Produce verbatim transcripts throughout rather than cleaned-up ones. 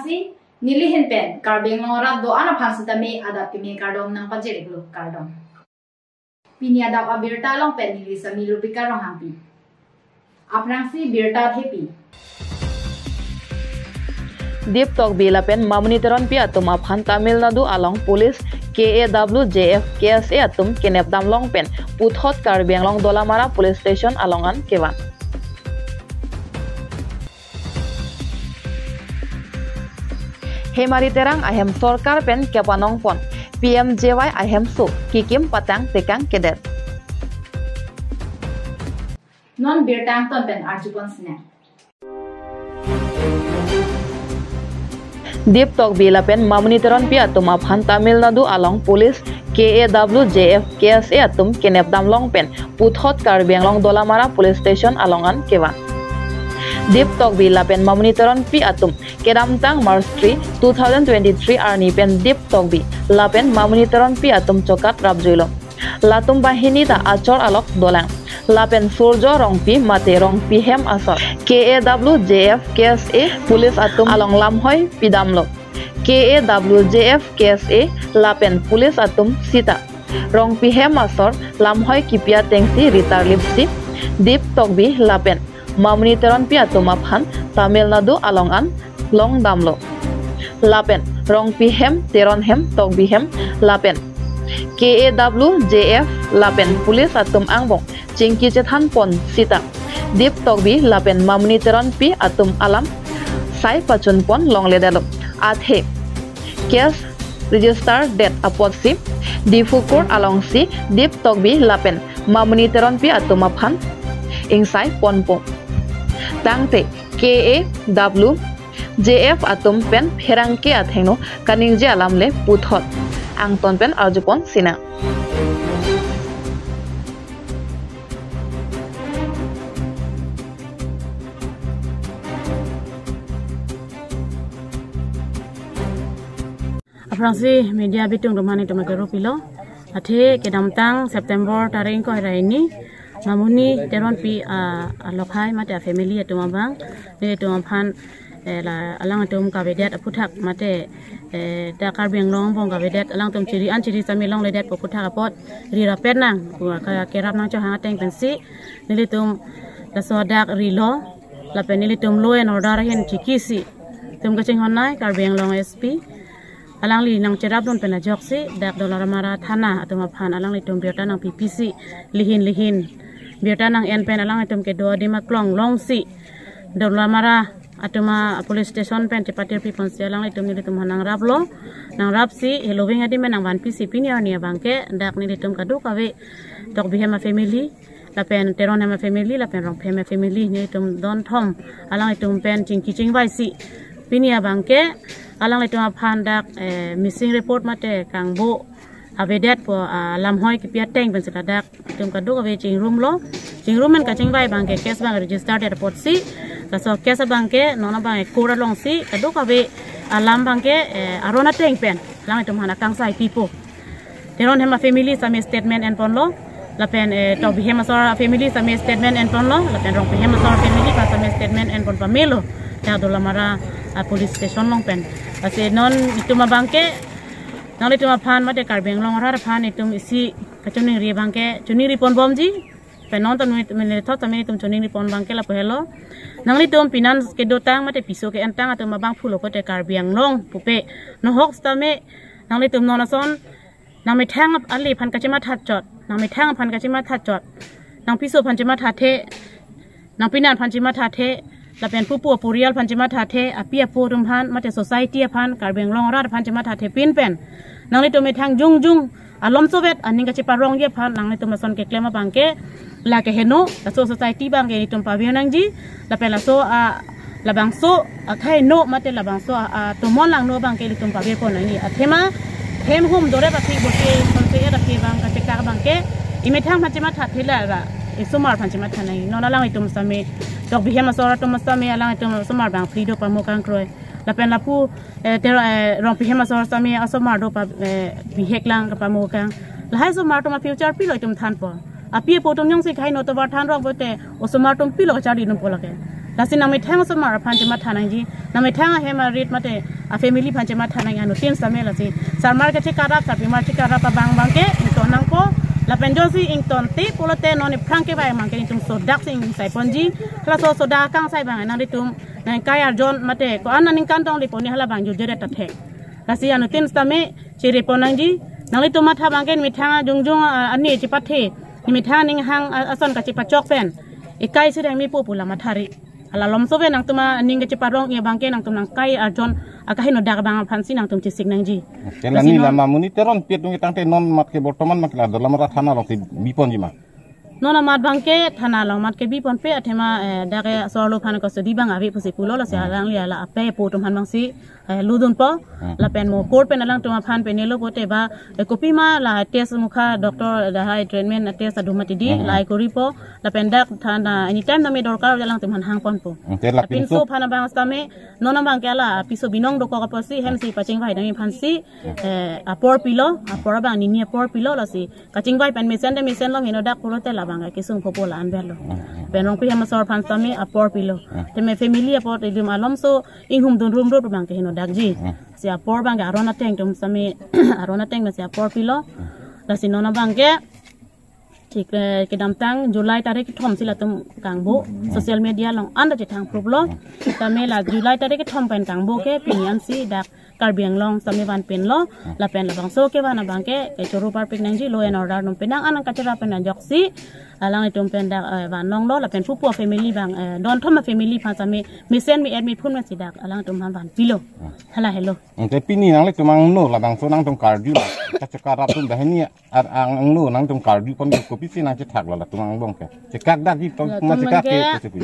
Si, neli ahin pen Karbi Anglong arat do-an aphan sitame adap kimi kardom nangpajir-iklo, kardom. Pini adap abirta along pen neli Sami Lupika Ronghangpi. Aphrangsi birta thepi. Deep Tokbi lapen Mamuni Teronpi atum aphan Tamil Nadu along police K A W J F K S A atum kenep damlong pen puthot Karbi Anglong Dolamara Police Station along an kevan. Hemari Terang ahem sorkar pen kepanong pon P M J Y ahemso kikim patang tekang kedet. Non birta angton pen arjupon sinang. Deep Tokbi lapen Mamuni Teronpi atum aphan Tamil Nadu along police K A W J F K S A atum kenep damlong pen puthot Karbi Anglong Dolamara Police Station along an kevan. Deep Tokbi lapen Mamuni Teronpi atum kedamtang March three, two thousand twenty-three arni pen Deep Tokbi lapen Mamuni Teronpi atum chokat rapjuilo. Latum banghini ta achor alok dolang. Lapen Surjo Rongpi mate Rongpi hem asor K A W J F K S A police atum along lamhoi pidamlo. K A W J F K S A lapen police atum sita Rongpi hem asor lamhoi kipi atengsi ritarlipsi Deep Tokbi lapen Mamuni Teronpi atum aphan Tamil Nadu along an longdamlo. Lapen Rongpi hem, Teron hem, Tokbi hem lapen K A W J F lapen police atum angbong chingki chethan pon sita Deep Tokbi lapen Mamuni Teronpi atum alam sai pachun pon longledetlo. Athe case register det apotsi Diphu Court alongsi Deep Tokbi lapen Mamuni Teronpi atum aphan ingsai ponpo. Tangte K A W J F atum pen pherangke athengno kaningje alam le puthot angton pen arjupon sinang. Aphrangsi media bitung atum aphan itum akero pilo. Athe kedamtang September tarik ingkoi ra hini Mamuni Teronpi, ah, alokhai mate a family atum abang, nelitum aphan, eh, la alangtum kavedet aphuthak mate, eh, ta Karbi Anglong angbong kavedet alangtum chiri an chiri sami longledetpo aphuthak apot ri rapet nang, pu ka kerap nangchohang ateng pensi nelitum laso adak rilo. Lapen nelitum law and order ahin chikisi itum kachinghon nai Karbi Anglong S P alangli nangcherapdun pen ajoksi dak Dolamara thana atum aphan alanglitum birta nangpipisi, lihin lihin birta nang-en pen alanglitum kedo adim aklong longsi Dolamara atum a police station pen chepatir pi ponsi alanglitum nelitum aphan nangraplo. Nangrapsi heloving adim pen nangvanpisi pini arni abangke dak nelitum kadokave Tokbi hem a family lapen Teron hem a family lapen Rongpi hem a family nelitum don thom alanglitum pen chingki chingvaisi pini abangke alanglitum aphan dak, eh, missing report mate kangbo avedetpo, ah, lamhoi kipi ateng pensi ladak itum kadokave chingrumlo. Chingrum pen kachingvai abangke case abang register det apotsi laso case abangke non abang court alongsi kadokave alam abangke, eh, aron ateng pen alanglitum aphan akangsai pipo. Teron hem a family sami statement enponlo. Lapen, eh, Tokbi hem asor a family sami statement enponlo. Lapen Rongpi hem asor a family pa sami statement enpon pamelo dak Dolamara, ah, police station along pen. Lasi non itum abangke nanglitum aphan mate Karbi Anglong arat aphan itum isi kachiningri abangke chiningri ponbomji. Pen non tame, mene thot tame itum chiningri pon abangke lapu helo. Nanglitum finance kedotang mate piso ke-entang atum abang pulo kote Karbi Anglong pupe. Nohok sitame nanglitum non ason nangmethang ali aphan kachimatha chot, nangmethang aphan kachimatha chot, nangpiso aphan chimathathe, nangpinan aphan chimathathe, lapen pupu apurial aphan chimathathe, api apo atum aphan mate society aphan, Karbi Anglong arat aphan chimathathe pin pen nanglitum methang jongjong alomsovet aning kachiparongji aphan nanglitum ason keklem abangke la keheno, laso society abangke itum pavir nangji, lapen laso a labangso akhai no mate labangso a, atomon langno abangke ilitum pavir pon nangji. Athema hem hum dore basi bote sonse era ke abang kacheka abangke imethang aphan chimathathe la ra, isomar aphan chimatha nangji. Non alanglitum sami, Tokbi hem asor atum sami alanglitum somar abang phli do pamokang kroi. Lapen lapu, eh, Tero, eh, Rongpi hem asor sami asomar do pa, eh, bihek lang kapamokang. Lahai somar atum a future pilo itum thanpo. Api apo atum jongsi khei no tovar thanrok bote osomar atum pilo kachari numpo lake. Lasi nangmethang somar aphan chimatha nangji. Nangmethang ahem arit mate A family aphan chematha nang anuttin sitame lasi sarmar kachekarap, sarpimar chekarap abang abangke ington nangpo. Lapen jongsi ingtonte pulote non iphrang kevai abangke nelitum sodak si ingsai ponji. Halaso sodak akangsai abang nanglitum nangkai arjon mate ko-an aningkan tong lipo ni hala abang jujere tathek. Lasi anuttin sitame chiri pon nangji. Nanglitum matha abangke methang jongjong, ah, ani chepathe, methang ninghang, ah, ason kachepachok pen ikai sireng mipo pu la mathari. Hala lomso pen nangtum aning kacheparong abangke nangtum nangkai arjon akaheno dak abang aphansi nangtum chesik nangji. Kena Lasi ni non- lama Mamuni Teronpi atum ke tangte non mat ke bortoman mat ke la Dolamara thana alongsi bi ponji ma. Non amat abangke thana along mat kebi ponpe athema, eh, dak ke asor lo aphan kosodi abang ave pusi pulo lasi alangli ala ape apo atum aphan abangsi, eh, ludunpo. Hmm. Lapen mo court pen alangtum aphan penelo pote ba, eh, kopima la test mukha doctor lahai treatment test adum mati di Hmm. lahai koripo. Lapen dak thana anytime tame dorkar alangtum aphan hang ponpo. Hmm, te la Lapinso pinso aphan abang sitame non abangke ala piso binong dokok apotsi hemsi pachingvai nangji aphansi, eh, apor pilo, apor abang nini apor pilo lasi kachingvai pen mesen te mesen lo heno dak pulote la abang kesung phopo la anber lo. Hmm. Pen Rongpi hem asor aphan sitame apor pilo. Hmm. Teme family apot itum alomso inghumdun rumdun abangke heno dakji. Hmm. Si apor abangke aron ateng atum sitame aron ateng si apor pilo. Lasi non abangke thik, eh, kedamtang July tarik kethom si latum kangbo, social media along anta chethang proof lo. Tame la July tarik kethom pen kangbo ke pini ansi dak Karbi Anglong sitame van pen lo. Lapen labangso kevan abangke, eh, choro parpik nangji, law and order atum penang anang kacherap pen ajoksi alanglitum pen dak, eh, van longlo lapen pupu family abang, eh, don thom family aphan sitame mesen me-et mephun mesi dak alangtum aphan van pilo. Hala helo. Ante pini nanglitum angno labangso nangtum karju la kachekarap atum dah ini ar ang angno nangtum karju pon ke kopisi nangchethak lo latum angbong ke. Chekak dakji tong Latum ma chekak ke abangke, kosi pu.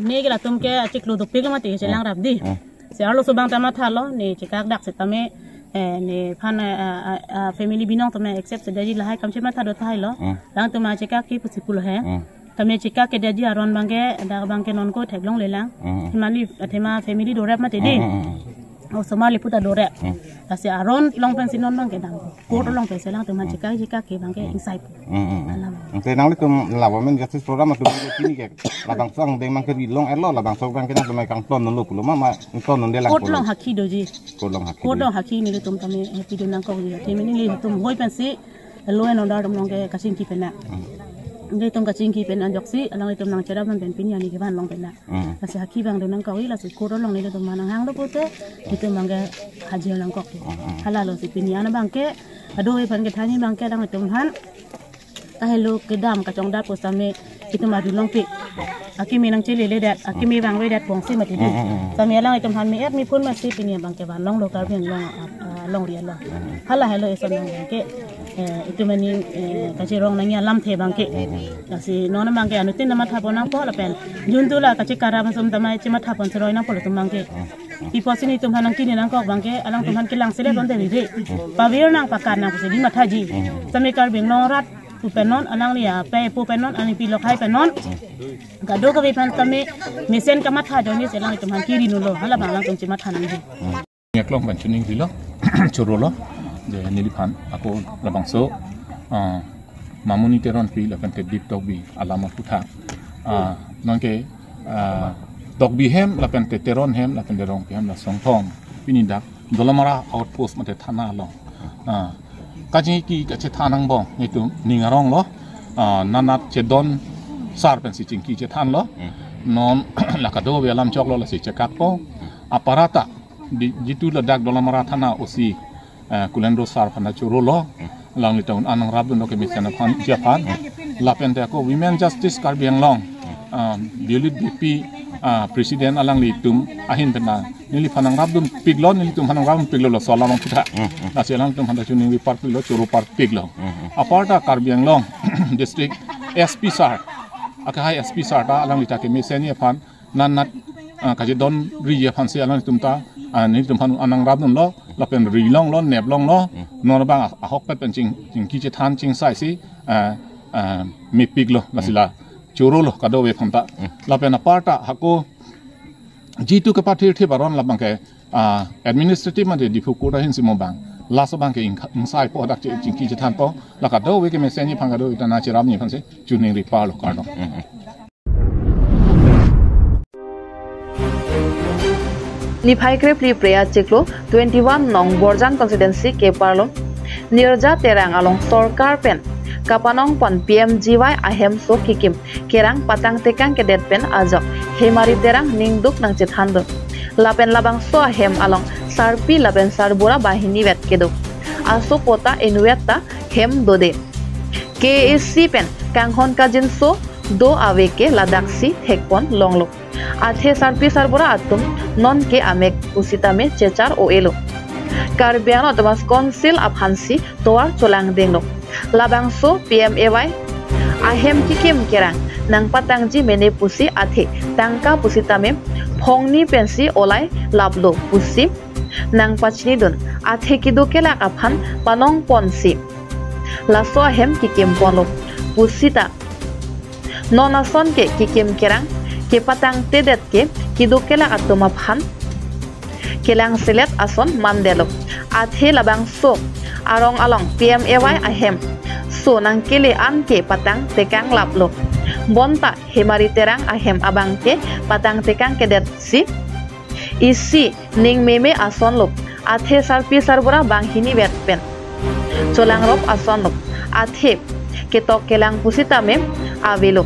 Ne ke latum ke achiklo dopik lo mati chelang rap di. Hmm. Si arloso abang ta mathalo, ne chekak dak sitame, eh, nephan, eh, ah, ah, ah, family binong tame accept si daji lahai kam chematha do tahai lo. Hmm. Alangtum ma chekak ke pusi pulo he. Hmm. Tame chekak ke daji aron abangke, dak abangke non ko theklonglelang. Hmm. Himali athema family dorep mati di. Hmm, hmm, hmm. Osomar lipu ta dorep. Hmm. Lasi aron along pensi non abangke dam. Court along pensi alangtum aphan chekak chekak ke abangke ingsai pu. Hmm, hmm, hmm. Alam. Ante nanglitum la Women Justice Forum atum ke pini ke labangso angdeng abangke rilong-etlo, labangso abangke nangtum kangton lo pulo ma, ma kangton nonde lang Court pulo. Along hakhi doji. Court along hakhi Court doji. Along hakhi nelitum tame, eh, pidun nangkokji. Tame nelitum hoi pensi law and order atum along ke kachingki pen na. Hmm. Nelitum kachingki pen ajoksi alanglitum nangcherap pen pini ani kevan long pen na. Hmm. Lasi hakhi abang dun nangkok-i lasi court along nelitum aphan nanghang do pote, itum abangke hajir nangkok. Hmm, hmm. Halalo si pini an abangke, kadokave aphan kethanji abangke alanglitum aphan kahelo kedam kachongdat pu sitame itum arjulongpik. Akimi nangcheleledet, akimi vangvedet pongsi mati di. Hmm, hmm, hmm. Sitame alanglitum aphan me-et mephun masi pini abangke van longlo Karbi Anglong, ah, ah, longri along. Hmm. Hala helo ison abangke, eh, itum aning, eh, kachirong nangji alamthe abangke. Hmm, hmm. Lasi non abangke anuttin ta matha pon nangpo lapen juntu la kachekarap atum tame chematha pon cheroi nangpo latum abangke. Hmm. Ipo si nelitum aphan nangkini nangkok abangke alangtum aphan kelang sele tonte rire. Pavir nang pakan nang pusi di mathaji. Hmm. Sitame Karbi Anglong arat pu pen non, alangli ape apo pen non, alangli pilok hai pen non. Kadokave aphan tame mesen kamatha ajoine si alanglitum aphan kiri nulo, hala abang alangtum chematha nangji. Ningjeklong pen chuning rilo, choro lo, je neliphan ako labangso, ah, Mamuni Teronpi lapen Tedip Tokbi alam aputhak. Ah, nonke, ah, Tokbi hem lapen Te Teron hem lapen Te Rongpi hem la songthom pini dak Dolamara outpost mate thana along. Ah, kachingki kachethan angbong nelitum ning arong lo. Ah, nanat chedon sar pensi chingki chethan lo. Hmm. Non la kadokave alam choklo lasi chekakpo. Aparta di, jitu ladak Dolamara thana O C, eh, Kulendro sar aphan ta choro lo. Hmm. Alanglitum an nangrapdun lo kemesen aphan, ji aphan. Hmm. Lapen te ako Women Justice Karbi Anglong, ah, Violet Beypi, ah, President alanglitum ahin pen ta neliphan nangrapdunpiklo, nelitum aphan nangrapdunpiklo laso alam aputhak. Hmm, hmm. Lasi alangtum aphan ta chuning ri parpiklo, choro parpiklo. Hmm, hmm. Aparta Karbi Anglong District S P sir, akehai S P sir ta alangli ta kemesenji aphan nanat, ah, kachedonriji aphansi alanglitum ta, ah, nelitum aphan an nangrapdun lo, lapen rilong lo, neplong lo, hmm, non abang ahokpet pen ching, chingki chethan chingsai si, ah, ah, mepik lo, lasi la choro lo kadokave aphan ta. Hmm. Lapen aparta ako jitu kepathirthip aron labangke, ah, administrative mate Diphu court ahin si mo abang. Laso abangke ing, ingsaipo dak che, chingki chethanpo. La kadokave kemesenji aphan kadokave ta nangcherapji aphansi chuning ri parlo kardom. Hmm, hmm. Niphai krephli Phre achiklo twenty-one nong Borjan constituency keparlo Nirja Terang along sorkar pen kapanong pon P M G Y ahemso kikim kerang patang tekang kedet pen ajok Hemari Terang ningduk nangchethandun. Lapen labangso ahem along sarpi lapen sarbura banghini vet kedo. Asopo ta inut ta hem dode. K A A C pen kanghon kangjinso do ave ke ladaksi thekpon longlo. Athe sarpi sarbura atum nonke amek pusitame chechar o-elo. Karbi Anglong Autonomous Council aphansi tovar cholangdinglo. Labangso P M A Y ahem kikim kerang nangpatangji mene pusi athe tangka pusitame phongni pensi olai laplo pusi nangpachinidun, athe keduk kelak aphan panong ponsi laso ahem kikim ponlo pusita non ason ke kikim kerang kepatangtedet ke keduk kelak atum aphan kelangselet ason mandetlo. Athe labangso arong along P M A Y ahemso nangkele an ke patang tekang laplo. Bonta Hemari Terang ahem abangke patang tekang kedetsi isi ning meme asonlo. Athe sarpi sarbura banghini vet pen cholangrop asonlo. Athe ketok kelang pusitame avelo.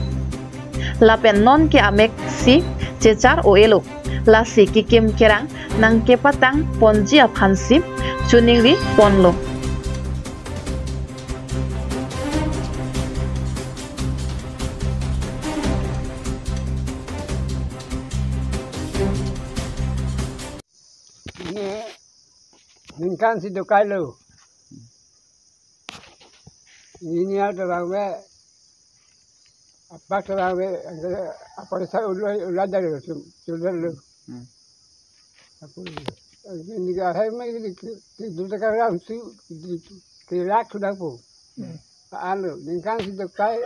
Lapen nonke ameksi chechar o-elo. Lasi kikim kerang nangkepatang ponji aphansi choningri ponlo. Ini ningkan si dokai lo. Ini ada bang be, apa ke bang be, apa sa ulo ulo ada lo, sudah lo. Hmm. Aku ini ke akhir me ini ke, ke dua kali langsung ke lak sudah po. Hmm. Anu, ningkan si dokai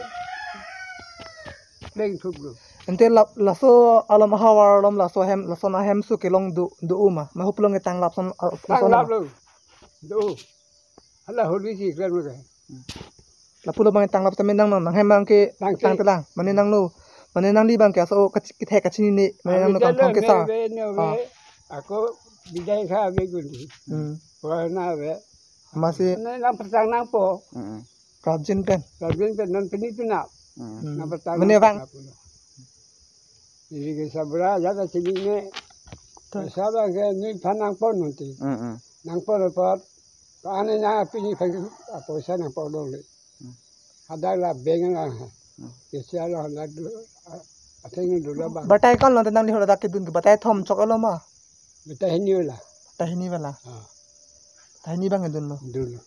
pleng thup lo. Ante lap, laso alam ahavar alam laso hem, laso ahemso kelong do, do uma. Mahuplong ketang lapson, lapson. Tang lap lo. Do. Hala holi si klan mo ke. Lapulo bang tang lap tame nang nang hem bangke tang tangte lang. Mane nanglo. Mane nangli bangke aso kach-, kithek kachinine. Mane nanglo kangthong kesa. Ako bidai kha ave gun. Hmm. Pura na ave. Masi. Nang patang nangpo. Hmm. Prabjin pen. Prabjin pen non pini pina. Hmm. Nang patang. Mane bang. Jadi ke sabra jata chinine. Sabra ke ni phan nangpon nanti. Hmm, hmm. Nangpon apot. Ane na pini phan apoisa nangpon dong le. Hmm. Ada la beng la. Hmm. Kesi ala la du. Ateng du la bang. Batai kon lo tenang di hola dak kedun ke batai thom chok lo ma. Batai hini wala. Batai hini wala. Ah. Batai hini bang kedun lo. Dun lo.